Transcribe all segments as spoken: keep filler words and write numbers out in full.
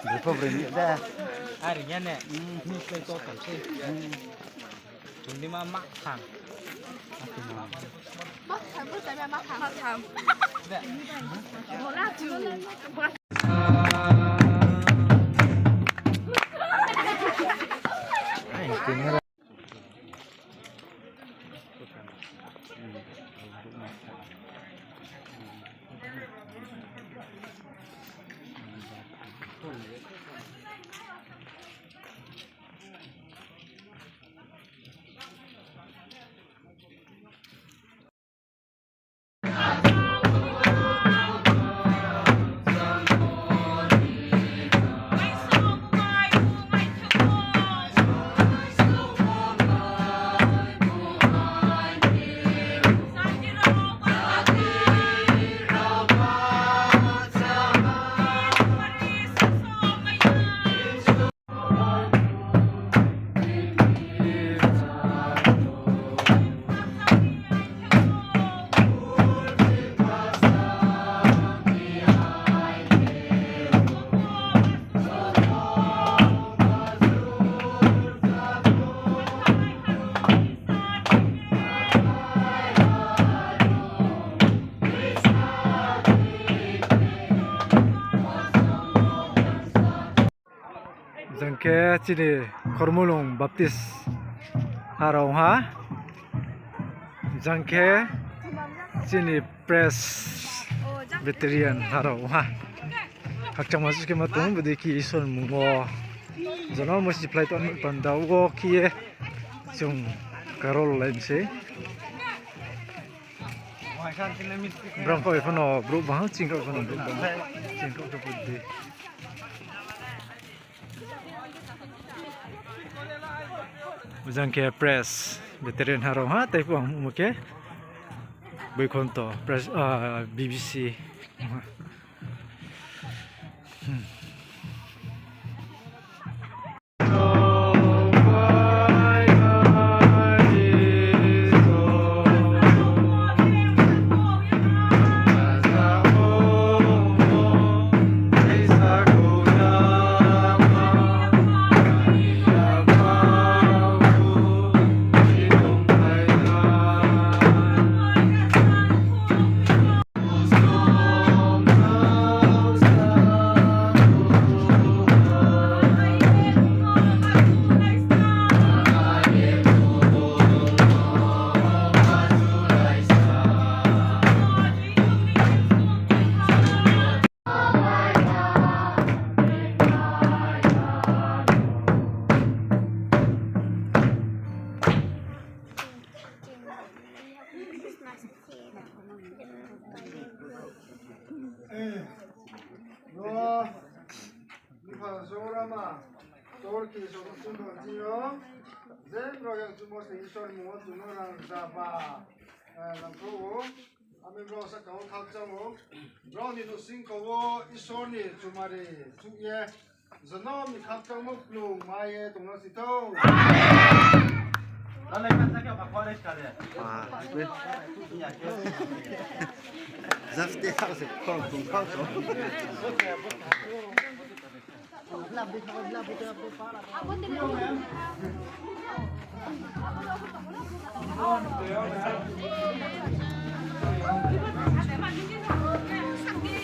Bepho broi ni da. Are ya ne. Hmm. Ni se to kam se. Hmm. Tuni ma mak tham. Mak tham, bo tama mak tham. Mak tham. Bola tu. Jang khe chini Khormulung Baptist ha rao ha. Jang khe chini Presbyterian ha rao ha. Khakchangma suh khe ma tong, bodei khe Isor ni mmung wo jono musi phlai tong panda wo khe ye chung karol lai mi sei. Brang kau phano brouh bang, chingkau phano brouh bang, chingkau khe bodei. Jang khe Presbyterian ha rao ha, tei phuh ang mo khe Boikhonto, Pres-, ah, B B C. Ro, nipha Zorama, Torki, Sokchung, Bangching yo, je brao yang chumo se Isor ni mmung wo chung no rang zaba, eh, rang kho ou, ami brao saka wo khakchang ou, brao ni nouhsingkho wo Isor ni chumari chuh ye, Jonom ni khakchangmo kplung mai ye tongna si thou.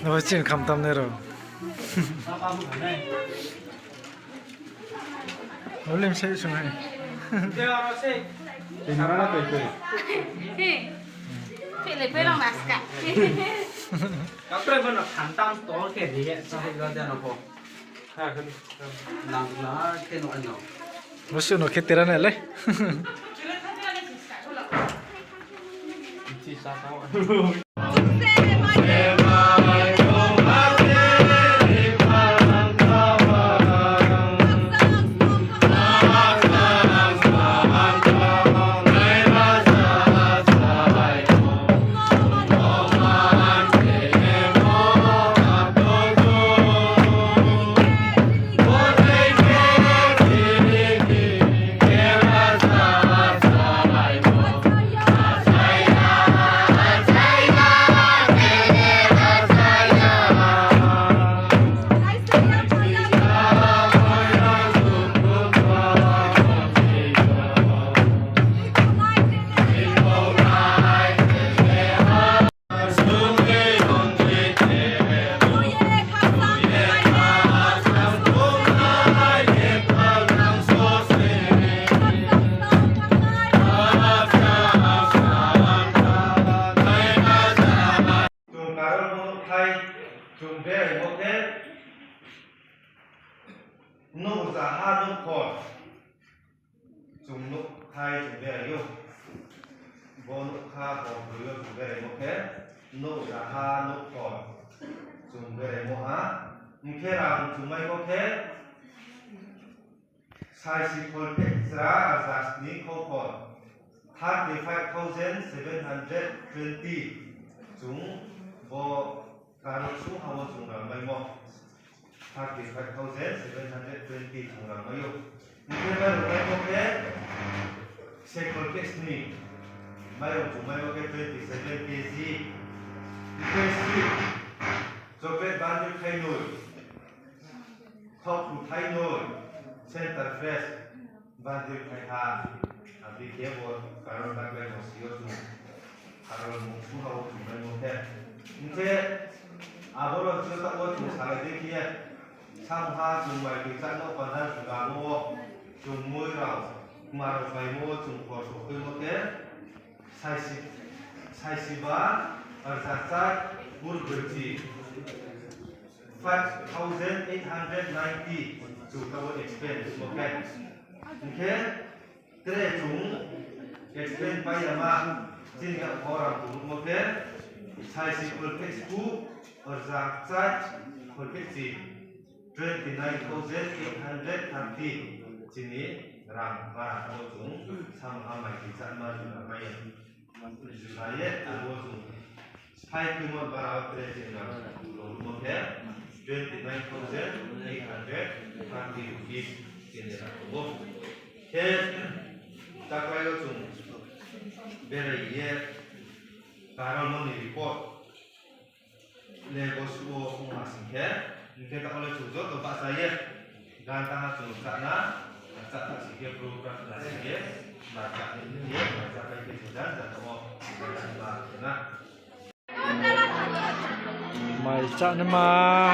Nabo chini khamtam nai rao. Olim se sung hai. Tei nara na tei tei. He. Tei le belong naska. Kapre bono khantam tor khe ri ye sa hai ga jano ko. Nang na khe no ano. Bosu no khe tera na le. Chi sa sa. Thai chung beraimo khe nouh zaha nouhkhor. Chung nouhthai chung berai ou. Bo nougkha hor broi yo chung beraimo khe, nouh zaha nouhkhor chung beraimo ha. Hing khe rang chung maimo khe, saisi kholphehchra rza sni khaukhor, thirty five thousand seven hundred twenty. Chung bo karo sungha wo chung rang maimo. Thirty five thousand seven hundred twenty chung rang mai ou. Hing khe mairung maimo khe se kholpheh sni. Mairung chung maimo khe twenty seven K G. Hing khe sweet, chocolate bundle khainoi, thaohphu thainoi, Center Fresh bundle khai ha. Abo dei khe bo karon baklai no si yo chung. Karon mung sungha wo chung maimo khe. Hing khe aboro jota wo chung salai dei khe ye, samha chung mai khe chakno panda jugamo wo chung moi rao, kma rao paimo wo chung khor sokhoimo khe, saisi, saisiba rza char burbrchi, five thousand eight hundred ninety chung tabo expense mo khe. Hing khe tre chung expense pai yama chini ya khorang tongmo khe, saisi kholpheh sku rza char kholpheh chi, twenty nine thousand eight hundred thirty chini rang bara tabo chung samha mai khe chakma jura mai ya. Jura ye abo chung Sphai khemo bara wo tre chini rang rao mo khe twenty nine thousand eight hundred thirty rupees chini rang tongo. Khe taklai wo chung berai ye karon no ni report le bo suh wo ongma sing khe, hing khe taoh le chung joto bahcha ye, gan taha chung chana, chana sing khe bru prarthana sing ye, bahcha ye, bahcha pai khe chung gan joto wo bahcha na. Mai chanaima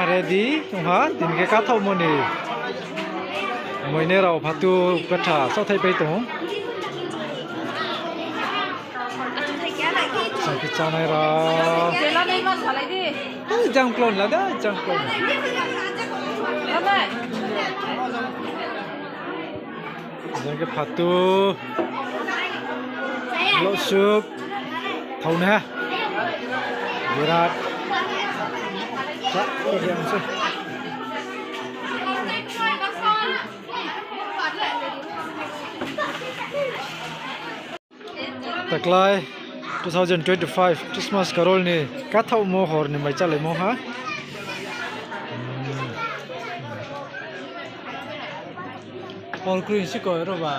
ready tong ha, tini khe kathaohmo ni moine rao phatu betha saohthaih pai tong ou. Chakhe chanai rao. Ui, jang klon la da, jang klon. Jang khe phatu. Lo sup. Thao na. Birat. Sa, ko yang se. Taklai two thousand twenty-five Christmas Carol ni kathaohmo hor ni mai chalaimo ha. Hor kroi si ko ro ba.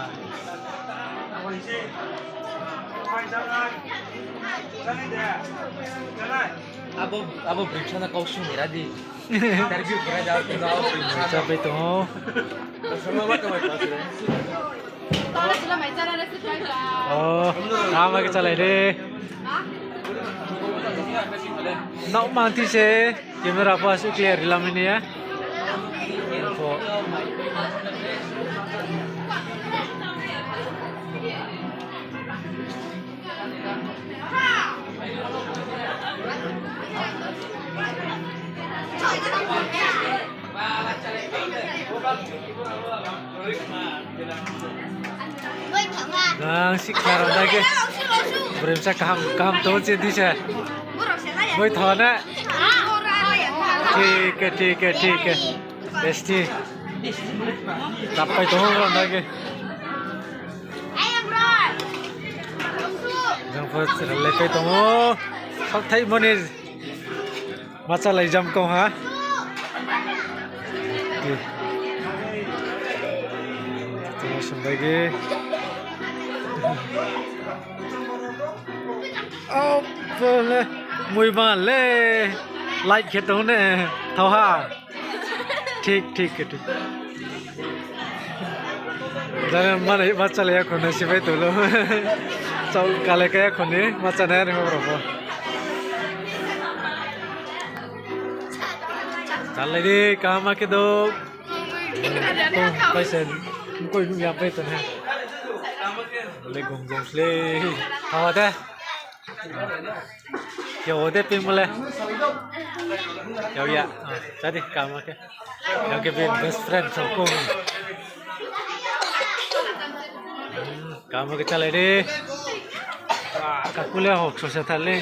Abo, abo briksa na kau sung ni ra di. Interview khe da, da, da. Mai cha pai tong ou. Oh, ama khe chalai re. Nao mang thi se, camera pho asuh clear ri lamai ni ya. Nang sikla rao nai khe. Bremsa kaham, kaham tong se di se. Boi tho na. Thik hai, thik hai, thik hai. Besti. Tapai tong rao nai khe. Jang pho chiralai pai tong ou. Saohthaihmo ni ma chalai jam kong ha. Di. Tong ou sumbai di. Oh, bo le. Mui ba le. Light khe tong ne. Thao ha. Thik, thik, thik. Jani mane ma chalai ya khone sibai tolo. Chau kale kaya khone ma chanai ni horo bo. Chalai di, kaham khe do. Tong, paisa, koi nu ya pai tong ha. Le gong gong le. Thao de. Yao de ping mo le. Yao ya. Ah, jadi kama khe. Yao khe bini best friend song kong. Kama khe chalai de. Wah, kakule hok sosa thale.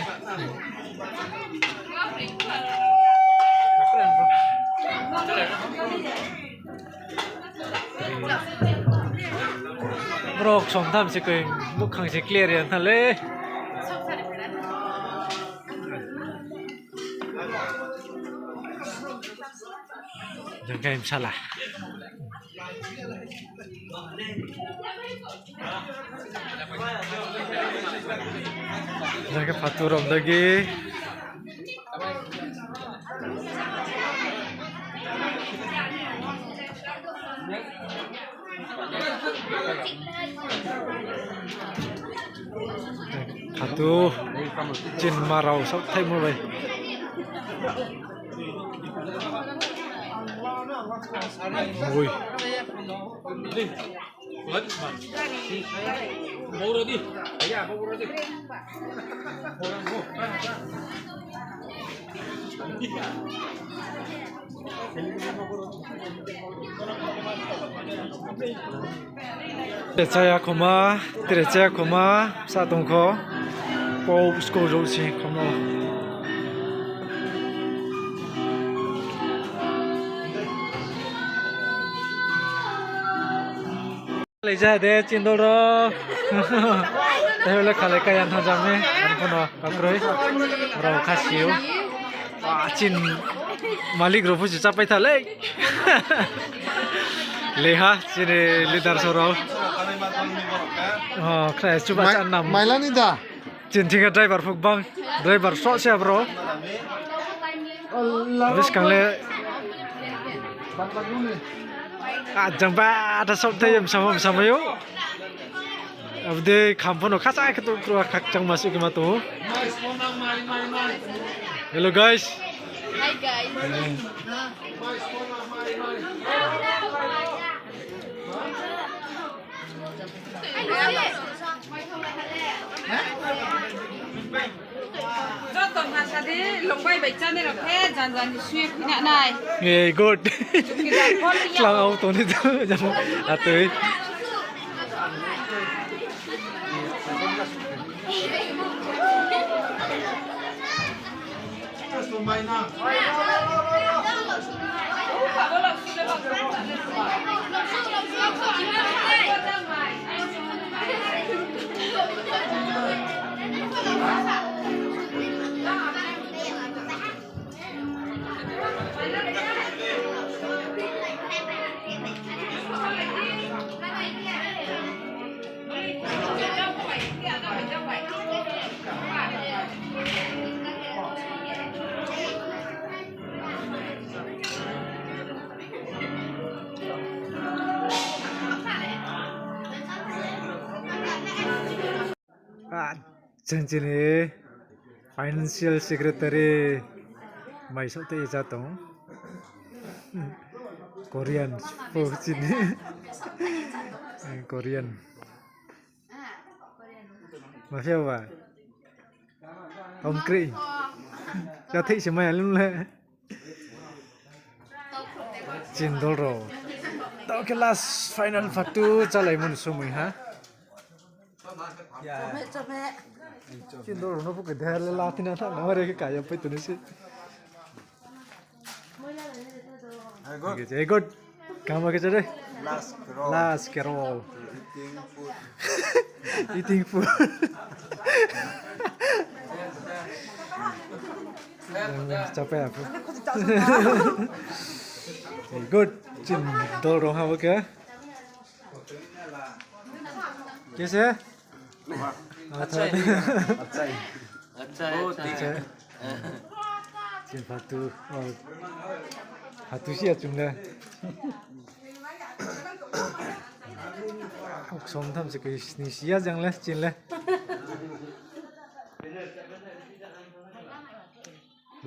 Borok somtham se koi mukhang se clear ya thale. Jang khe msala. Jang khe phatur romdagi. Phatur chini ma rao saohthaimo bai. Ui. Tre chaya khoma, tre chaya khoma, sa tong kho. Pau sko jo si khomo. Lai ja de chindol ro. Tei le khalai kaya thangjam ni, ang phono kakroi. Rao kha siu. Wah, chin malik rao phusi chapai tha lei. Leha, chini leader so rao. Oh, khna chuba mai-, cha nam. Mailani da? Chini thing khe driver phuk bang, driver sroh se abro. Buskang le. Ah, jang ba, ta sop thai yam samo samo yo. Abdei kham phono khasa khe to kruha khakchang ma su khe ma to. Hello guys. Hi guys. Joto masa di longbai bai chani rok khe jan jan ni sui phi na nai. Eh, good. Chukidar phone ni. Tlang au toni to jang atoi. Ah, chini chini financial secretary mai saoh tei ja tong. Korean pho chini. Korean. Ma phia ba? Om kri. Ya thik se mai alum le. Chini dol rao. Tao khe last final phatur chálai mani somoi ha. Chini dol rao no phuh khe dher le la thina thanng na, are khe kaya pai tong se. Very good. Very good. Kaham khe chá de. Last ke roll. Last ke roll. Eating food. Eating food. Chápai ya pho. Very good. Chini dol rao ha bo khe. Kese? Achai. Achai. Achai. Achai. Chini phatur, oh, phatur si ya chung le. Ksom tham se khe sni si ya jang le, chini le.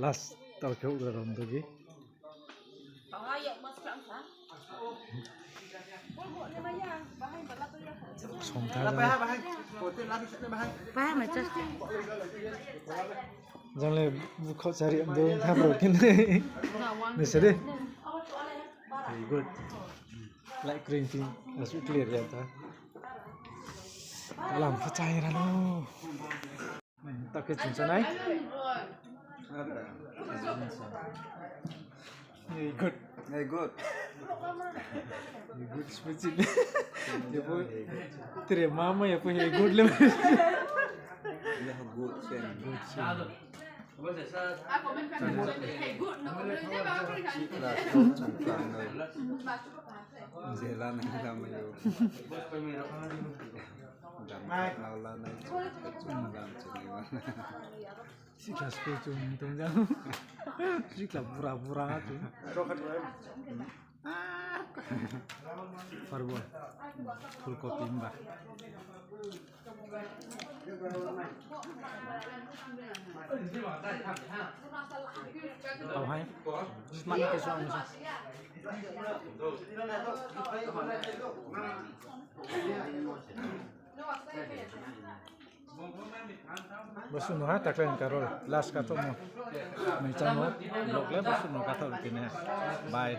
Last, tao khe houhgra rao ni dagi. Songtha. Jang le bukhaoh chari do tha bro khe nai. Nai se de. Very good. Like green tea. Asu clear ya ta. Lam pha chai ra no. Ta khe chung sa nai. Hey, good. Hey, good. Hey, good, speech. Ye bo, tere mama ya bo, hey, good le. Ya, good, same. Good, same. Class, class, class, class. Jela na lama yo. Dam na la na. Dam na la. Sikla school chung tong jang. Sikla bura bura na chung. Parbo. Full copy himba. Tau hai. Smart ke so ang so. Bo suh no ha, takle ni karol, last kathomo. Nai chamo, vlog le bo suh no kathou tini ha. Bye.